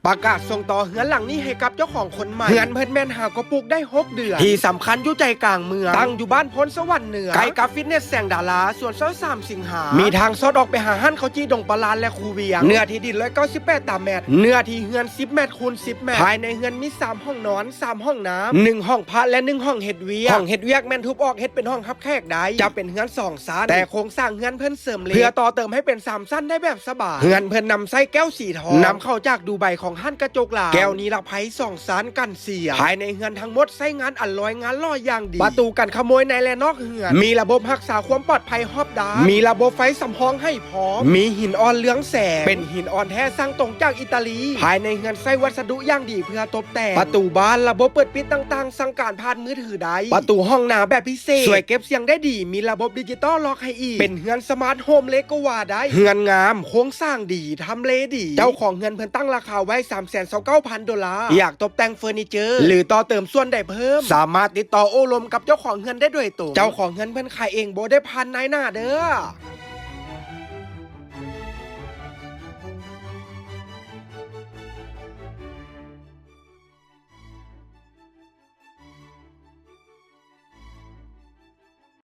ປະກາດສົ່ງຕໍ່ເຮືອນຫຼັງນີ້ໃຫ້ກັບເຈົ້າຂອງຄົນໃໝ່. ເຮືອນເພິ່ນແມ່ນຫາກໍປຸກໄດ້ຫົກເດືອນ. ທີ່ສຳຄັນຢູ່ໃຈກາງເມືອງ, ຕັ້ງຢູ່ບ້ານໂພນສະຫວັນເໜືອ, ໃກ້ກັບຟິດເນສແສງດາລາ, ສວນຊອຍສາມສິງຫາ. ມີທາງສອດອອກໄປຫາຮ້ານເຂົ້າຈີ່ດົງປະລານ ແລະ ຄູວຽງ. ເນື້ອທີ່ດິນຮ້ອຍເກົ້າສິບແປດຕາແມັດ, ເນື້ອທີ່ເຮືອນສິບແມັດຄູນສິບແມັດ. ພາຍໃນເຮືອນມີສາມຫ້ອງນອນ, ສາມຫ້ອງນ້ຳ, ໜຶ່ງຫ້ອງພະ ແລະ ໜຶ່ງຫ້ອງເຮັດວຽກ. ຫ້ອງເຮັດວຽກແມ່ນທຸບອອກເຮັດເປັນຫ້ອງຮັບແຂກໄດ້. ຈະເປັນເຮືອນສອງຊັ້ນ, ແຕ່ໂຄງສ້າງເຮືອນເພິ່ນ ເສີມເຫຼັກ ເພື່ອຕໍ່ເຕີມໃຫ້ເປັນສາມຊັ້ນໄດ້ແບບສະບາຍ. ເຮືອນເພິ່ນນຳໃຊ້ແກ້ວສີທອງ ນຳເຂົ້າຈາກດູໄບຂອງຮ້ານກະຈົກລາວ. ແກ້ວນິລະໄພສອງຊັ້ນກັນສຽງ. ພາຍໃນເຮືອນທັງໝົດໃຊ້ງານອາລອຍງານຫຼໍ່ຢ່າງດີ. ປະຕູກັນຂະໂມຍໃນ ແລະ ນອກເຮືອນ. ມີລະບົບຮັກສາຄວາມປອດໄພຮອບດ້ານ. ມີລະບົບໄຟສຳຮອງໃຫ້ພ້ອມ. ມີຫີນອ່ອນເຮືອງແສງ. ເປັນຫີນອ່ອນແທ້ສັ່ງຕົງຈາກອີຕາລີ. ພາຍໃນເຮືອນໃຊ້ວັດສະດຸຢ່າງດີເພື່ອຕົບແຕ່ງ. ປະຕູບານ, ລະບົບເປີດປິດຕ່າງໆ ສັ່ງການຜ່ານມືຖືໄດ້. ປະຕູຫ້ອງໜ້າແບບພິເສດ ຊ່ວຍເກັບສຽງໄດ້ດີ, ມີລະບົບດິຈິຕອລລັອກໃຫ້ອີກ. ເປັນເຮືອນສະມາດໂຮມເລີຍກໍວ່າໄດ້. ເຮືອນງາມ, ໂຄງສ້າງດີ, ທຳເລດີ. ເຈົ້າຂອງເຮືອນເພິ່ນຕັ້ງລາຄາໄວ້ສາມແສນຊາວເກົ້າພັນໂດລາ. ຢາກຕົບແຕ່ງເຟີນີເຈີ ຫຼື ຕໍ່ເຕີມສ່ວນໃດເພີ່ມ, ສາມາດຕິດຕໍ່ໂອ້ລົມກັບເຈົ້າຂອງເຮືອນໄດ້ໂດຍຕົງ. ເຈົ້າຂອງເຮືອນເພິ່ນຂາຍເອງ, ບໍ່ໄດ້ຜ່ານນາຍໜ້າເດີ້.